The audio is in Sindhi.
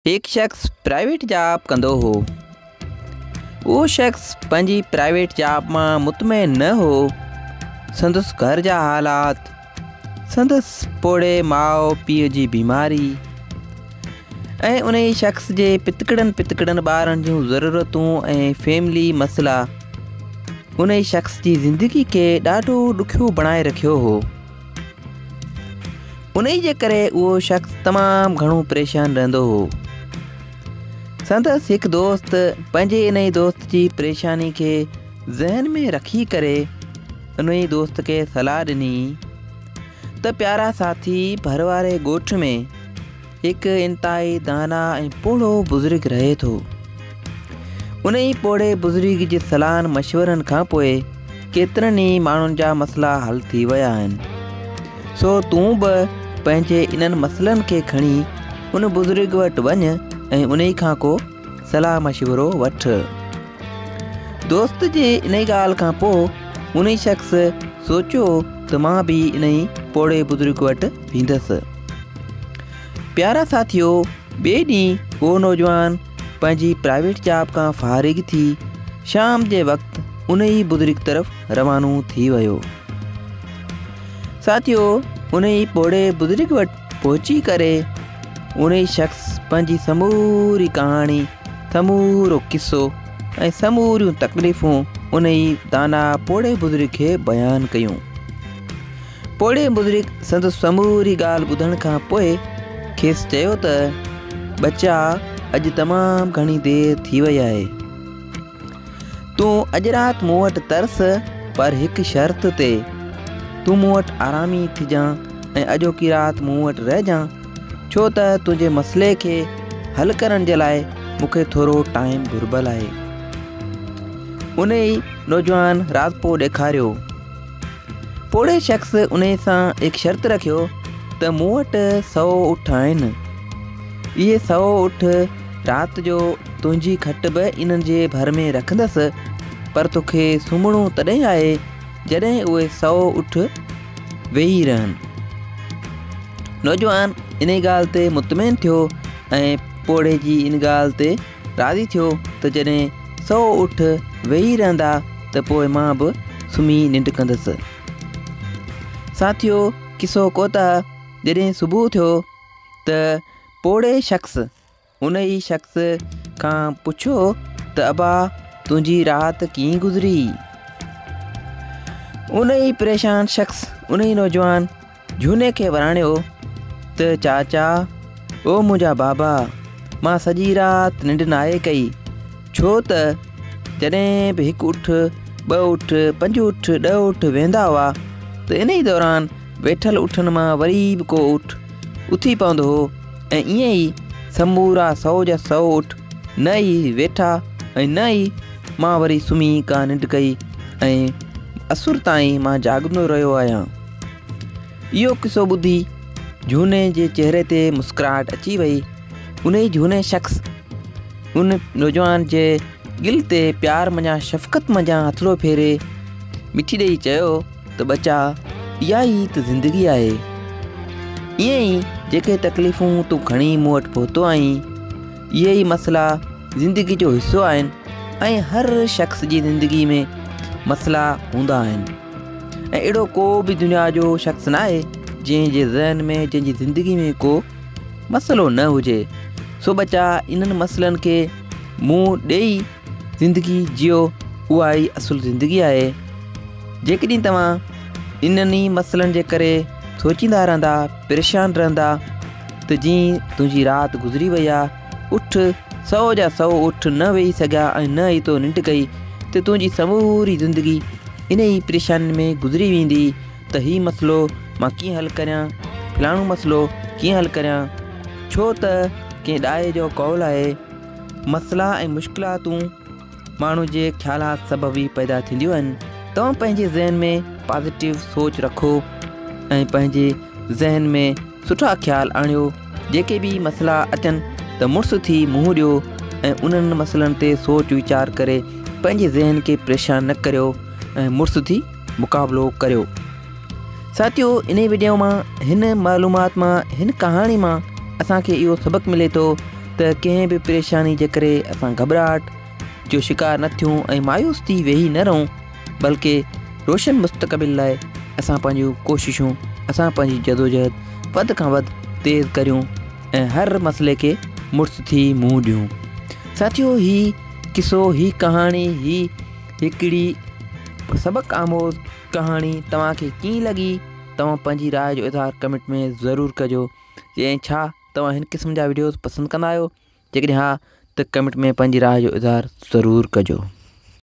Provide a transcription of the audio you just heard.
هڪ شخص پرائيويٽ جاب ڪندو هو. اهو شخص پنهنجي پرائيويٽ جاب مان مطمئن نه هو. سندس گهر جا حالات، سندس پوڙهي ماء پيء جي بيماري ۽ انهي شخص جي پتڪڙن پتڪڙن ٻارن جون ضرورتون ۽ فيملي مسئلا انهي شخص جي زندگي کي ڏاڍو ڏکيو بڻائي رکيو هو. انهي جي ڪري اهو شخص تمام گهڻو پريشان رهندو هو. سندس هڪ دوست پنهنجي انهي دوست جي پريشاني کي ذهن ۾ رکي ڪري انهي دوست کي صلاح ڏني ته پيارا ساٿي ڀر واري ڳوٺ ۾ هڪ انتهائي دانا ۽ پوڙهو بزرگ رهي ٿو. انهي پوڙهي بزرگ جي صلاحن مشورن کان پوء ڪيترن ئي ماڻهن جا مسئلا حل ٿي ويا آهن. سو تون به پنهنجي انهن مسئلن کي کڻي ان بزرگ وٽ وڃ ۽ انهي کان ڪو صلاح مشورو وٺ. دوست جي انهي ڳالهه کان پوء انهي شخص سوچيو ته مان به انهي پوڙهي بزرگ وٽ ويندس. پيارا ساٿيو ٻئي ڏينهن اهو نوجوان پنهنجي پرائيويٽ جاب کان فارغ ٿي شام جي وقت انهي بزرگ طرف روانو ٿي ويو. ساٿيو انهي پوڙهي بزرگ وٽ پهچي ڪري انهي شخص پنهنجي سموري ڪهاڻي، سمورو قصو ۽ سموريون تڪليفون انهي دانا پوڙهي بزرگ کي بيان ڪيون. پوڙهي بزرگ سندس سموري ڳالهه ٻڌڻ کان پوء کيس چيو ته، ٻچا اڄ تمام گهڻي دير ٿي وئي آهي. تون اڄ رات مون وٽ ترس پر هڪ شرط تي، تون مون وٽ آرامي ٿجان ۽ اڄوڪي رات مون وٽ رهجان، ڇو ته تنهنجي مسئلي کي حل ڪرڻ جي لاء مون کي ٿورو ٽائيم گهربل آهي. انهي نوجوان راضپو ڏيکاريو. پوڙهي شخص انهيء سان هڪ شرط رکيو ته مون وٽ سئو اٺ آهن. اهي سئو اٺ رات جو تنهنجي کٽ به انهن جي ڀر ۾ رکندس، پر توکي سمهڻو تڏهن آهي جڏهن اهي سئو اٺ ويهي رهن. نوجوان انهيء ڳالهه تي مطمئن ٿيو ۽ پوڙهي جي ان ڳالهه تي راضي ٿيو ته جڏهن سئو اٺ ويهي رهندا ته پوء مان به سمهي ننڊ ڪندس. ساٿيو قصو ڪوتاهه جڏهن صبح ٿيو ته پوڙهي شخص انهي شخص کان پڇيو ته ابا تنهنجي رات ڪيئن گذري؟ انهي پريشان شخص انهي نوجوان جهوني کي وراڻيو ته چاچا او منهنجا بابا مان سڄي رات ننڊ ناهي ڪئي ڇو ته جڏهن به هڪ اٺ، ٻه اٺ، پنج اٺ، ڏهه اٺ ويهندا هئا ته انهي دوران ويٺل اٺن مان وري به ڪو اٺ اٿي پوندو هو ۽ ائين ئي سمورا سئو جا سئو اٺ نه ئي ويٺا ۽ نه ئي مان وري سمهي ڪا ننڊ ڪئي ۽ اسر تائين مان جاڳندو رهيو آهيان. اهو قصو ٻڌي جهوني جي چهري تي مسڪراهٽ اچي وئي. انهي جهوني شخص ان نوجوان جي ڳل تي پيار منجهان شفقت منجهان هٿڙو ڦيري مٺي ڏئي چيو ته ٻچا اها ئي ته زندگي آهي. ائين ئي جيڪي تڪليفون تون کڻي مون وٽ پهتو آهين اهي ئي مسئلا زندگي جو حصو آهن ۽ هر شخص جي زندگي ۾ مسئلا هوندا آهن. ۽ اهڙو ڪو به دنيا جو شخص ناهي جنهن جي ذهن ۾ جنهن جي زندگي ۾ ڪو مسئلو نه هجي سو ٻچا انهن مسئلن کي منهن ڏيئي زندگي جيو اها ئي اصل زندگي آهي جيڪڏهن توهان انهن ئي مسئلن جي ڪري سوچيندا رهندا پريشان رهندا ته جيئن تنهنجي رات گذري وئي آ اٺ سئو جا سئو اٺ نه ويهي سگهيا ۽ نه ئي تو ننڊ ڪئي ته تنهنجي سموري زندگي انهي ئي پريشانين ۾ گذري ويندي ته هي مسئلو مان ڪيئن حل ڪريان، فلاڻو مسئلو ڪيئن حل ڪريان، ڇو ته ڪنهن ڏاهي جو قول آهي، مسئلا ۽ مشڪلاتون ماڻهو جي خيالات سبب ئي پيدا ٿينديون آهن. توهان پنهنجي ذهن ۾ پازيٽو سوچ رکو ۽ پنهنجي ذهن ۾ سٺا خيال آڻيو، جيڪي به مسئلا اچن ته مڙس ٿي منهن ڏيو ۽ انهن مسئلن تي سوچ ويچار ڪري پنهنجي ذهن کي پريشان نه ڪريو ۽ مڙس ٿي مقابلو ڪريو. ساٿيو انهي وڊيو مان هن معلومات مان هن ڪهاڻي مان اسان کي اهو سبق ملي ٿو ته ڪنهن به پريشاني جي ڪري اسان گهٻراهٽ جو شڪار نه ٿيون ۽ مايوس ٿي ويهي نه رهون، بلڪه روشن مستقبل لاء اسان پنهنجون ڪوششون، اسان پنهنجي جدوجهد وڌ کان وڌ تيز ڪريون ۽ هر مسئلي کي مڙس ٿي منهن ڏيون. ساٿيو هي قصو، هي ڪهاڻي، هي هڪڙي سبق آموز ڪهاڻي توهان کي ڪيئن لڳي؟ توهان پنهنجي راء جو اظهار ڪمينٽ ۾ ضرور ڪجو. ۽ ڇا توهان هن قسم جا وڊيوز پسند ڪندا آهيو؟ جيڪڏهن ها ته ڪمينٽ ۾ پنهنجي راء جو اظهار ضرور ڪجو.